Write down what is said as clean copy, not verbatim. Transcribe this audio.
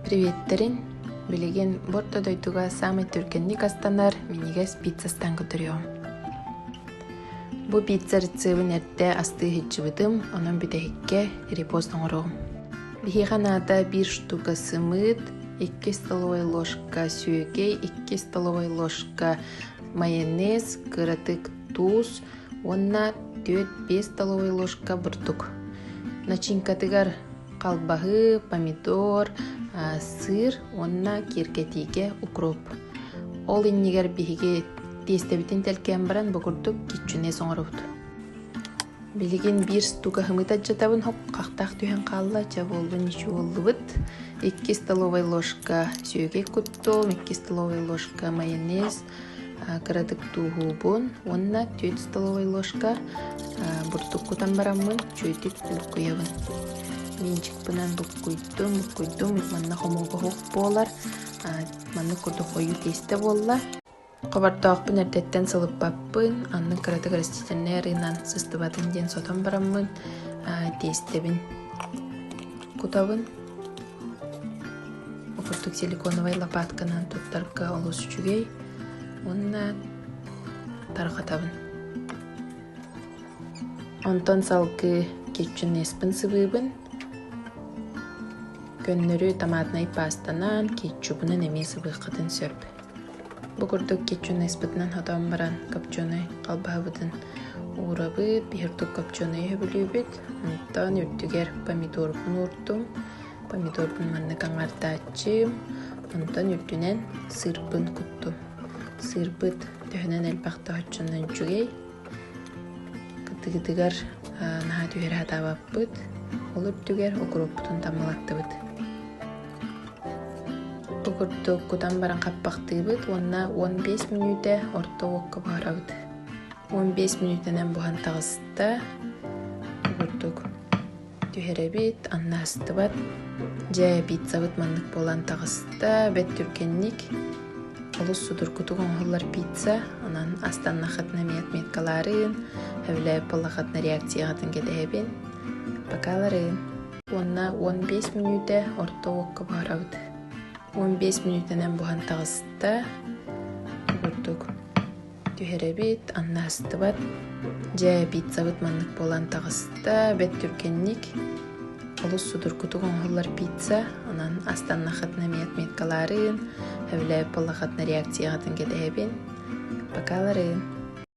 Приветтерин! Билигин бу орто дойдуга саамай түргэнник астанар минньигэс пиццастан көтөрүөҕүм. Бу пицца рецебин эрдэ астыы сылдьыбытым, онон бүтэһиккэ репост оҥоруоҕум. Биһиэхэ наада биир штука сымыыт, икки столовай ложка сүөгэй, икки столовай ложка майонез, кыратык туус уонна 4-5 столовай ложка бурдук. Начинкатыгар халбаһыы, помидор, сыыр уонна киэргэтиигэ укроп. Ол иннигэр биһиги тиэстэбитин тэлгээн баран бу курдук киччүнэс оҥоробут. Билигин биир штука сымыыт алдьатабын хахтаах түһэн хаалла, чэ буоллун ничего буоллубут. Икки столовай ложка сүөгэй куттум, икки столовай ложка майонез, кыратык тууһуубун уонна түөрт столовай ложка бурдук кутан бараммын чүөтүк булкуйабын. Венчикпынан буккуйдум, буккуйдум, манна хомууга оһох буолар, маннык курдук хойуу тиэстэ буолла. Хобордоохпун эрдэттэн сылыппаппын, аннык кыратык растительнай арыынан сыстыбатын диэн сотон бараммын тиэстэбин кутабын. Бу курдук силиконовай лопатканан туттарга олус үчүгэй уонна тарҕатабын. Онтон салгыы кетчунеспын сыбыыбын. Көннөрү томатнай пастанан, кетчубунан эмиэ сыбыаххытын сөп. Бу курдук кетчунеспытынан хотон баран копченый халбаһыбытын уурабыт, биир ордук копченый сөбүлүүбүт. Онтон үрдүгэр помидорбун уурдум. Помидорбун маннык аҥардааччым, онтон үрдүнэн сыырбын куттум. Сыырбыт төһөнөн элбэх да оччонон үчүгэй. Кытыгытыгар наһаа түһэрэ сатаабаппыт. Ол үрдүгэр укроппутун таммалаттыбыт. Бу курдук кутан баран хаппахтыыбыт уонна 15 мүнүүтэ орто уокка буһарабыт. 15 мүнүүтэнэн буһан таҕыста. Бу курдук Түһэрэбит, аннаастыбат. Дьэ, пиццабыт маннык буолан таҕыста, бэрт түргэнник. Олус судургутук оҥоһуллар пицца, онон астаннаххытына эмиэ отметкалаарын, сөбүлээбит буоллаххытына реакцияҕытын кэтэһэбин. Пока-ларын. Уонна 15 мүнүүтэ орто уокка буһарабыт. 15 мүнүүтэнэн буһан таҕыста. Бу курдук Түһэрэбит, аннаастыбат. Дьэ, пиццабыт маннык буолан таҕыста, бэрт түргэнник. Олус судургутук оҥоһуллар пицца, онон астаннаххытына эмиэ отметкалаарын, сөбүлээбит буоллаххытына реакцияҕытын кэтэһэбин. Пока-ларын.